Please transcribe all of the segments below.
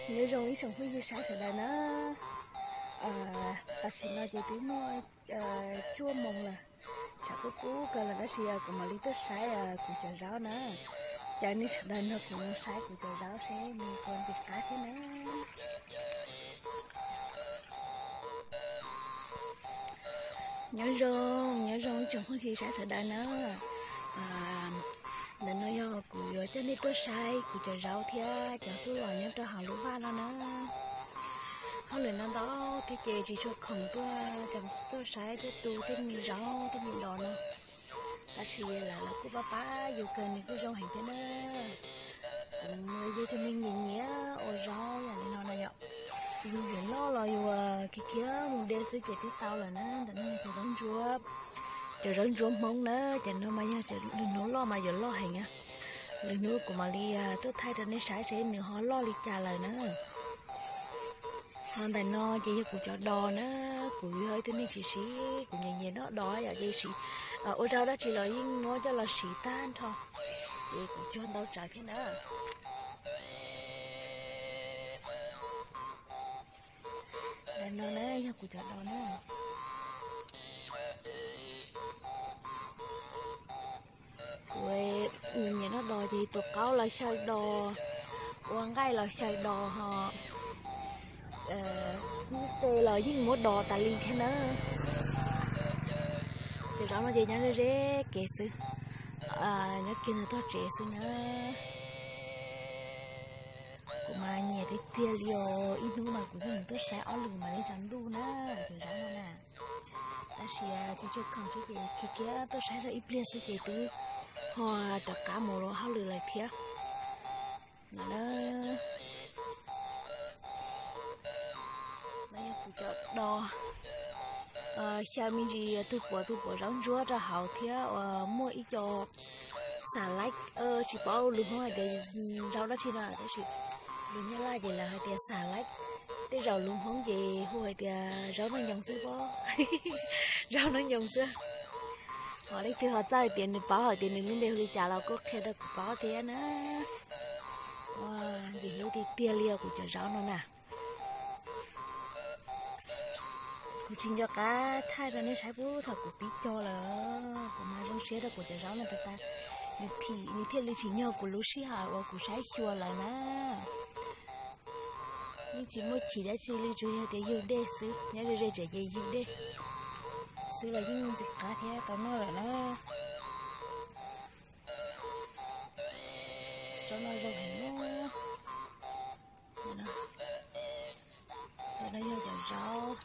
Nyob zoo ib tsoom phooj ywg saib sawv daws na. Tam sim no ces twb muaj cuaj moos lawm, tshav kub kub kawg lawm tab sis kuv mam li tuaj saib kuv cov zaub na. Caw nej sawv daws nrog kuv mus saib kuv cov zaub seb nws puas ntxim qab thiab na. Nyob zoo, nyob zoo ib tsoom phooj ywg saib sawv daws na. Ntawm no yog kuv yuav coj nej tuaj saib kuv cov zaub thiab cov xub los nyob rau hauv lub vaj no na. Hauj lwm no ntau thiab ces tsis tshua khoom tuaj, tuaj saib thiab tu tej me zaub tej me dos no. Tab sis lawv los kuj pab pab yus kawg, nws kuj zoo heev thiab na. Kuv yog ib tug neeg nyiam nyiam ua zaub yam li no na yom. Yus yuav noj los yus khiav khiav mus de xwb ces twb tau lawm na. Ntawm no cov zaub ntsuab, cov zaub ntsuab Hmoob na, cov no mas yog lwm hnub loj mas yuav loj heev na. Lwm hnub kuv mam li tuaj thaij rau nej saib seb nws ho loj li cas lawm na. Ho ntawm no ces yog kuv cov dos na, kuv yog ib tug neeg siv siv, kuv nyiam nyiam noj dos yom, ces siv ua zaub dab tsi los yeej muab coj los siv tag nrho, ces kuv cuag ntau tsawv thiab na. Ntawm no na yog kuv cov dos na. Kuv nyiam nyiam noj dos ces tua qaub los xyaw dos, ua nqaij los xyaw dos ho, ub, tej los yeej muab dos tas li thiab na. Cov zaub no ces nyob ze ze kev xwb, nyob kiag ntawm tog tsev xwb na. Kuv mas nyiam tiag tiag li os, ib hnub mas kuv yeej mus tuaj saib ob lwm mam li tsaus ntuj na, cov zaub no na. Tab sis tsis tshua khoom thiab ces khiav khiav tuaj saib rau ib pliag xwb ces twb ho rov qab mus hauj lwm lawm thiab. No na, no yog kuv cov dos, xyaw me ntsis tus puav tus puav zaub ntsuab rau hauv thiab uas muaj ib co xav laib, tsis paub lus Hmoob hais tias zaub dab tsi no tab sis lus Nyab Laj ces lawv hais tias xav laib, tej zaum lus Hmoob ces hu hais tias zaub noj nyoos xwb pob. Zaub noj nyoos xwb. Ho leej twg ho txawj hais tias nws paub hais tias nws lub npe hu li cas los kuj qhia rau kuv paub thiab na. Ntxim hlub tiag tiag li os kuv cov zaub no na. Kuv tsis nco qab thaij rau nej saib puag thaum kuv pib cog lawm, kuv mas zoo siab rau kuv cov zaub no tas tas. Nws phim nws thiaj li tsim nyog kuv lub sij hawm uas kuv saib xyuas lawm na. Yeej tsis muaj chim dab tsi li tsuas yog tias ywg dej xwb, nyob ze ze tsev ces ywg dej xwb los yeej ntxim qab thiab tau noj lawm na. Zaub no zoo heev. Cov no yog cov zaub,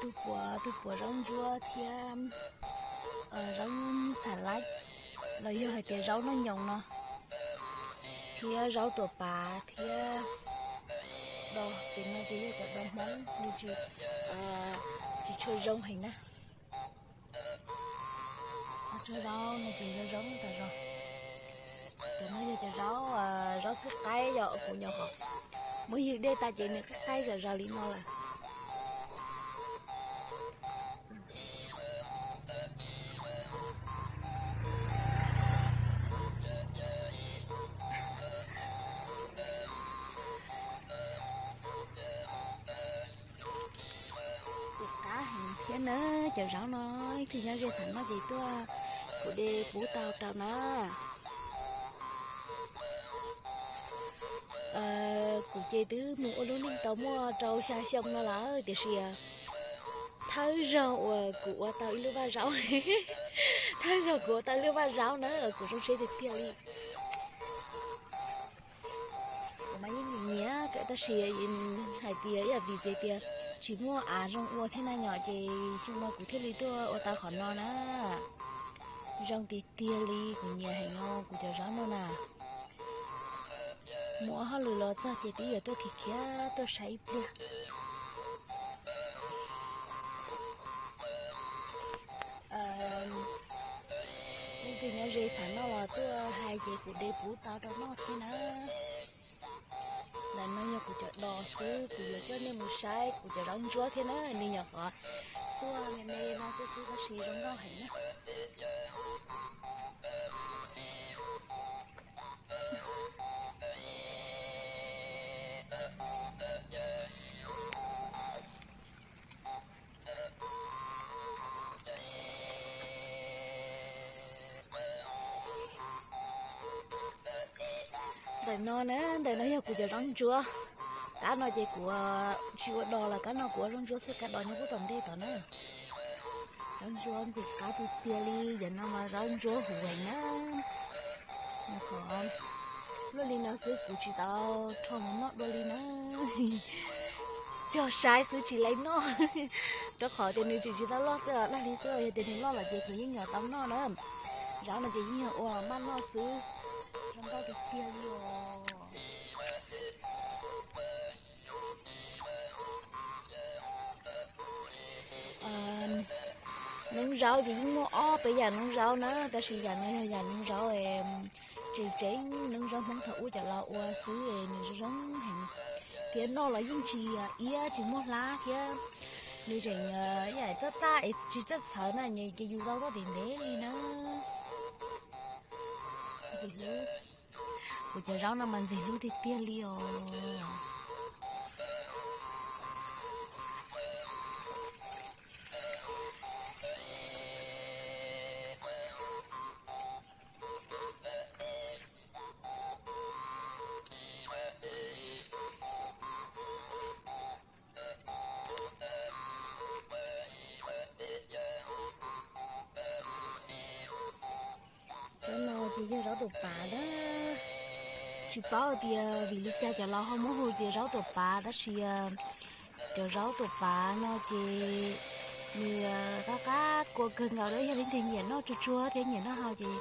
tus puav tus puav zaub ntsuab thiab zaub xav laib, los yog hais tias zaub noj nyoos no, thiab zaub tuam pav thiab dos, ces no ces yog cov dos Hmoob li tsis, tsis tshua zoo heev na. Cov zaub no ces yog zaub tas zog. Cov no yog cov zaub, zaub xwb qaib yom, kuv nyuam qhuav muab ywg dej tas ces nws qaib qaib zom zaws li no lawm. Ntxim qab heev thiab na, cov zaub no ib tug nyob ze xav noj ces tuaj, kuv de pub tau rau na. Kuv ces twb mus ua lub neej tau muaj rau xya xyoo no lawm tiam sis thawj zaug uas kuv ua tau ib lub vaj zaub, thawj zaug kuv ua tau ib lub vaj zaub na kuv zoo siab tiag tiag li. Kuv mas yeej nyiam nyiam kawm tab sis hais tias ib yam vim tias tsis muaj av zoo ua thiab na yom, ces xyoo no kuv thiaj li tuaj ua tau qhov no na. Zoo tiag tiag li, kuv nyiam heev no kuv cov zaub no na. Mus ua hauj lwm los txog ces twb yuav tuaj khiav khiav tuaj saib ib pliag. Leej twg nyob ze xav noj los tuaj hais ces kuv de pub tau rau noj thiab na. Ntawm no yog kuv cov dos xwb, kuv yuav coj nej mus saib kuv cov zaub ntsuab thiab na, nws nyuam qhuav tuaj me me no xwb tab sis zoo nkauj heev na. No na, ntawm no yog kuv cov zaub ntsuab. Kab no ces kuv tsis ua dos lawm, kab no kuv ua zaub ntsuab xwb, kab dos nyob pub tom ntej tod na. Zaub ntsuab ntxim qab tiag tiag li, yog no mas zaub ntsuab huv heev na. Qhov luaj li no xwb kuv tsis tau rho mus noj dua li na. Cog saib xwb tsis lees noj, rau qhov tias nws tseem tsis tau loj xwb, dag li xwb, yog tias nws loj lawm ces kuv yeej yuav tau noj na. Zaub no ces yeej yog ua maj noj xwb. Zoo nkauj tiag tiag li os. Noob zaub ces yeej muaj ob peb yam noob zaub na, tab sis yam no yog yam noob zaub tseem tseeb, noob zaub Hmoob thaum ub cov laus ua xwb es nws zoo heev, thiab noj los yeej tsis iab tsis muaj hlab thiab. Nws tseem yam txawj taj es tsis txawj txhawv na, ces yus tau tuaj tim ntev li na. Kuv cov zaub no mas ntxim hlub tiag tiag li os. Cov no ces yog zaub tus pav na. Tsis paub tias vim li cas cov laus ho muab hu tias zaub tus pav, tab sis cov zaub tus pav no ces nws qab qab kua kawg nkaus, yog leej twg nyiam noj tsuag tsuag thiab nyiam noj hau ces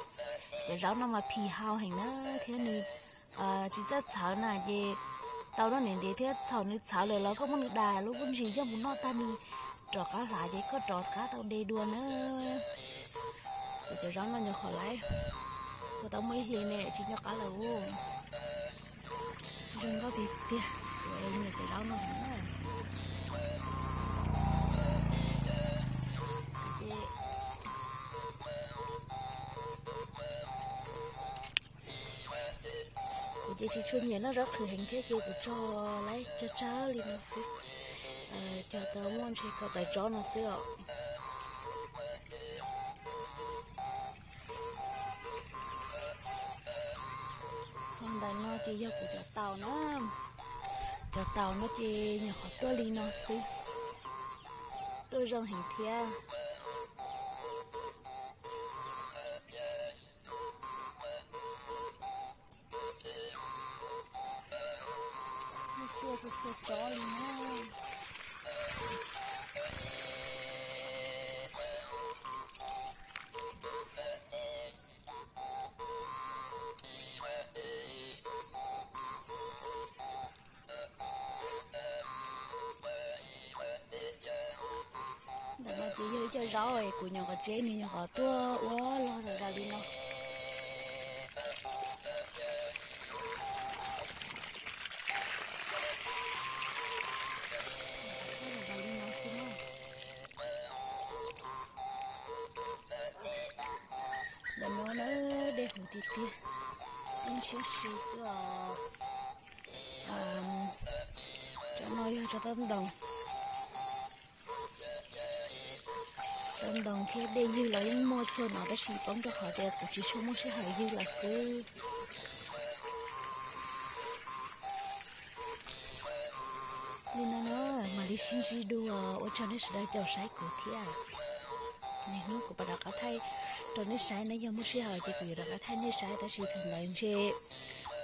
cov zaub no mas phim hau heev na, thiab nws tsis txawj txhawv na ces tau noj ntev ntev thiab thaum nws txhawv lawm los koj muab nws dam lub pob ntsis coj mus noj tag nws rov qab hlav ces koj rov qab tau de dua na. Kuv cov zaub no nyuam qhuav laib, kuv tau muaj ib hlis ne tsis nco qab lawm. Zoo nkauj tiag tiag, kuv nyiam cov zaub no heev na. Kuv ces tsis tshua nyiam noj zaub qhwv heev thiab ces kuv tso laib tsawg tsawg li no xwb, cog tau muaj ntshe kaum tawm tsob no xwb os. Ho ntawm no ces yog kuv cov taus na. Cov taus no ces nyuam qhuav tuaj li no xwb, tuaj zoo heev thiab. Tuaj txhua txhua tsob li na. Ntawm no ces yog ib co zaub es kuv nyuam qhuav tseb nws nyuam qhuav tuaj ua log daws li no. Ntawm no na, dej huv tiag tiag, ib ntshiab si xwb os. Cov no yog cov taub ntoos. Taub ntoos thiab dej ywg los yeej muaj txhua no tab sis poob rau qhov tias kuv tsis tshua muaj sij hawm ywg lawm xwb. Li no na, mam li sib ntsib dua, ua tsaug nej sawv daws caum saib kuv thiab. Niaj hnub kuv pab rov qab thaij rau nej saib, nej yog muaj sij hawm ces kuv yuav rov qab thaij nej saib, tab sis thaum ntawd ntshe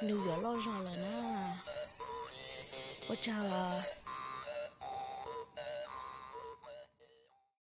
nws yuav loj zog lawm na. Ua tsaug.